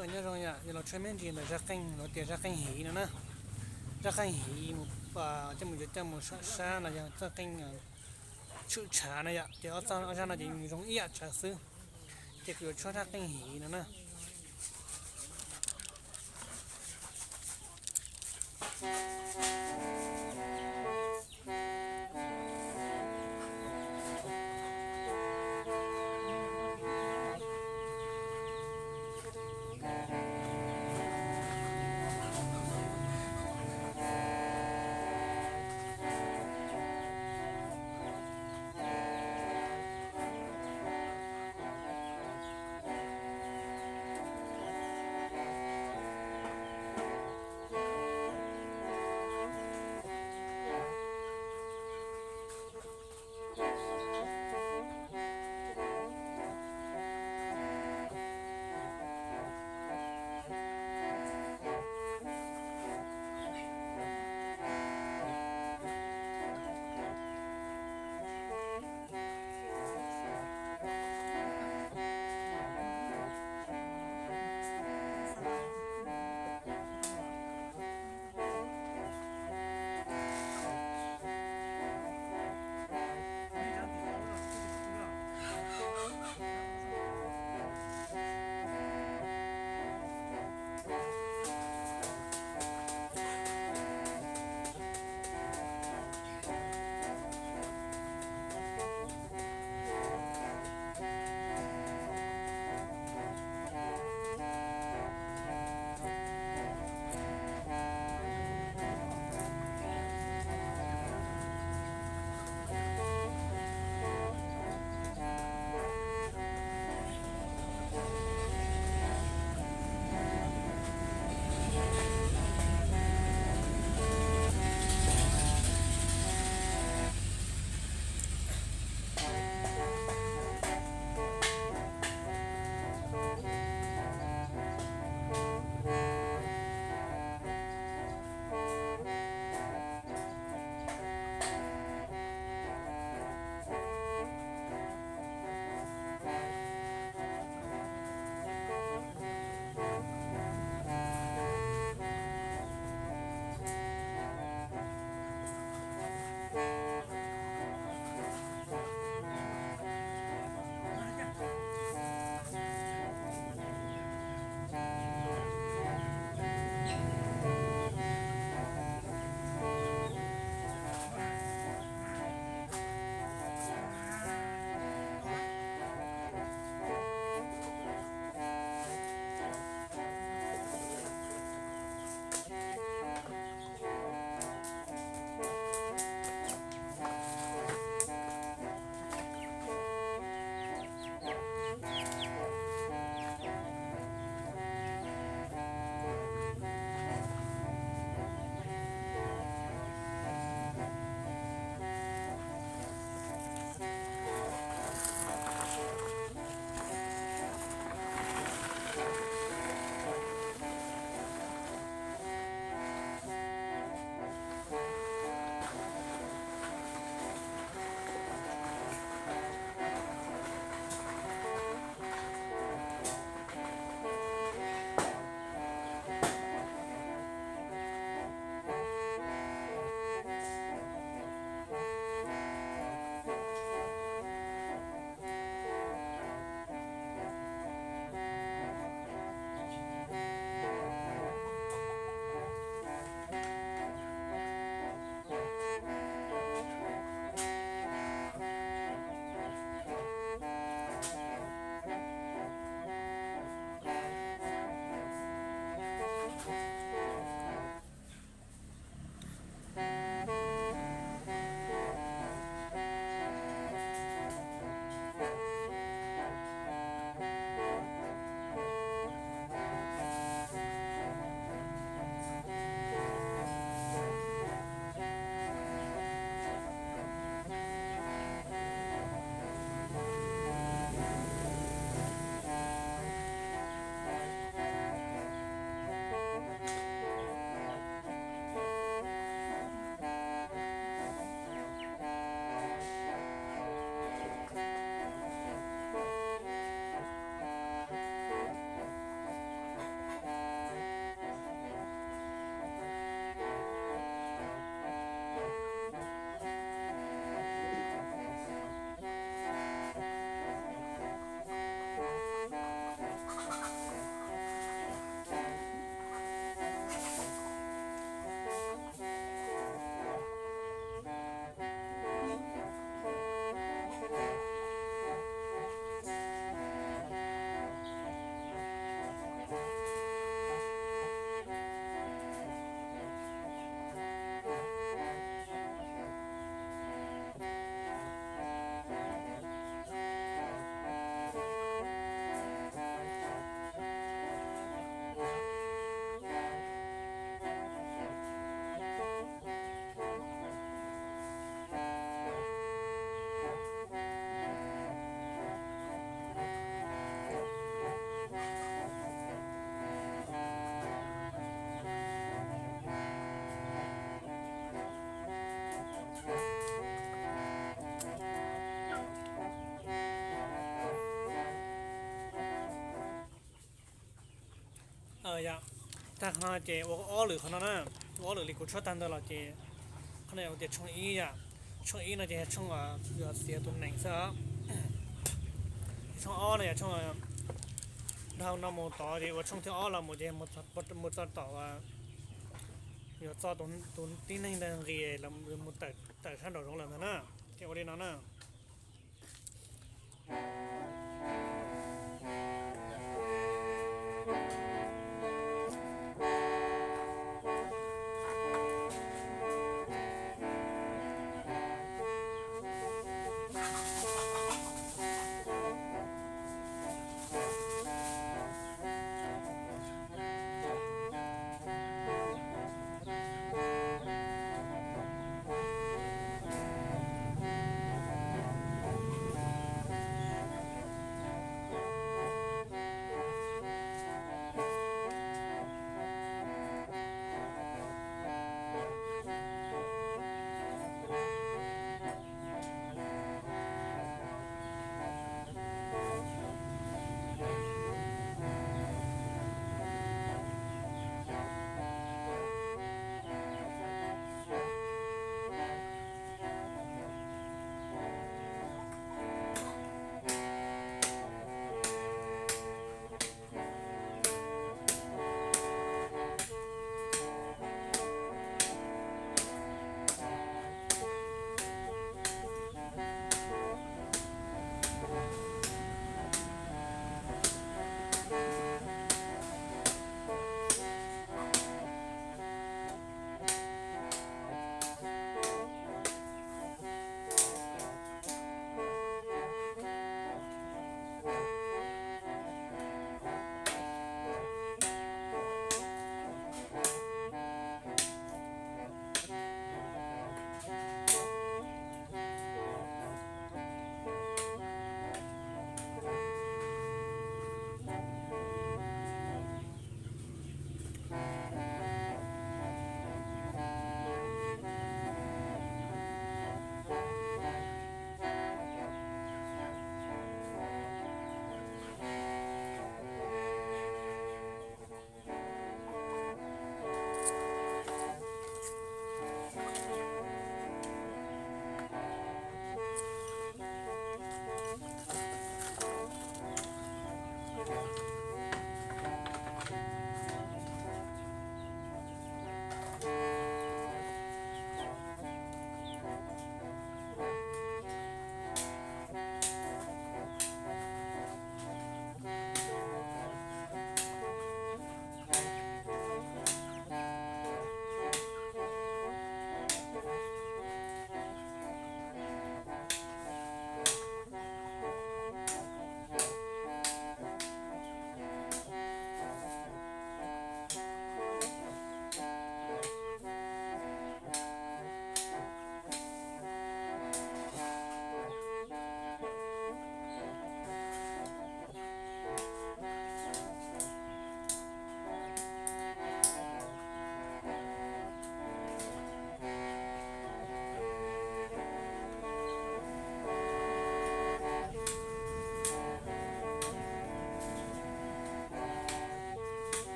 Nyob zoo yom, yog los tshuab me ntsis ntawm zaj qeej, lawv tias zaj qeej hiv no na. Zaj qeej hiv mus, coj mus yuav coj mus sam sab no yog txoj qeej tshwm tshav no yom, ces ob txoj ob zaj no ces zoo ib yam tsawv xwb. Ces kuv yuav tshuab zaj qeej hiv no na. Yog, tag qhov no ces ua ob lwm qhov no na, ua ob lwm li kuv tshuab tag ntawd los ces qhov no ua tias tshooj ib yom. Tshooj ib no ces yog tshooj uas yuav xiav tus nees xwb. Tshooj ob no yog tshooj, dhau no mus tod ces ua tshooj thib ob los mus ces mus txog tom uas yuav txo tus tib neeg ntawd nqis mus tawm sab nraum zoov lawm ntag na. Ces ua li no na.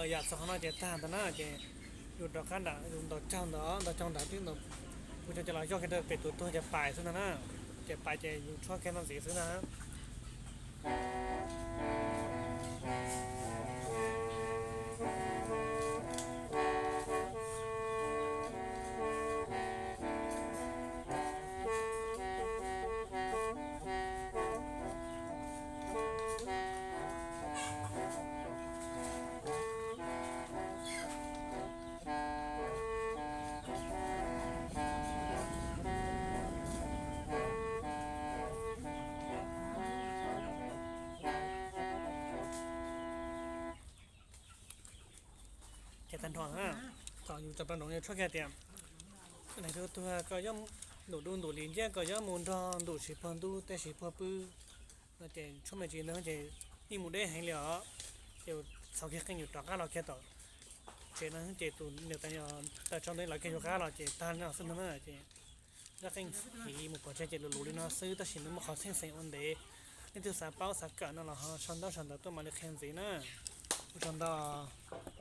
Yam txog qhov no ces tag ntawd na, ces yus rov qab nram yus ntaus caug ntawd, ntaus caug nram twb ntaus, kuv cov coj los yog kiag rau pem tus tuag ces pais xwb ntag na. Ces pais ces yus tshuab kiag no ntxiv xwb ntag. Ces tag nrho na, thaum yus tso plaub nroos yus tshuab kiag tias, nais tus tuag koj yuav ntuj dub ntuj li nciab, koj yuav mus nrog ntuj siv puag ntuj tej siv puag pw no ces tshuab me ntsis ntawd ces yeej mus deb heev li os. Ces txhos kiag qeej yus rov qab los kiag tom tsev no ces tus niam tais tawm tso ntawd los kiag yus qab los ces tag no xwb no na. Ces zaj qeej hiv mus pov tseg ces lus lus li no xwb tab sis nws muaj qhov txheej xeem ua ntev. Leej twg xav paub xav kawm no los ho sau ntaub sau ntawv tuaj mam li qhia ntxiv na. Ua tsaug ntau.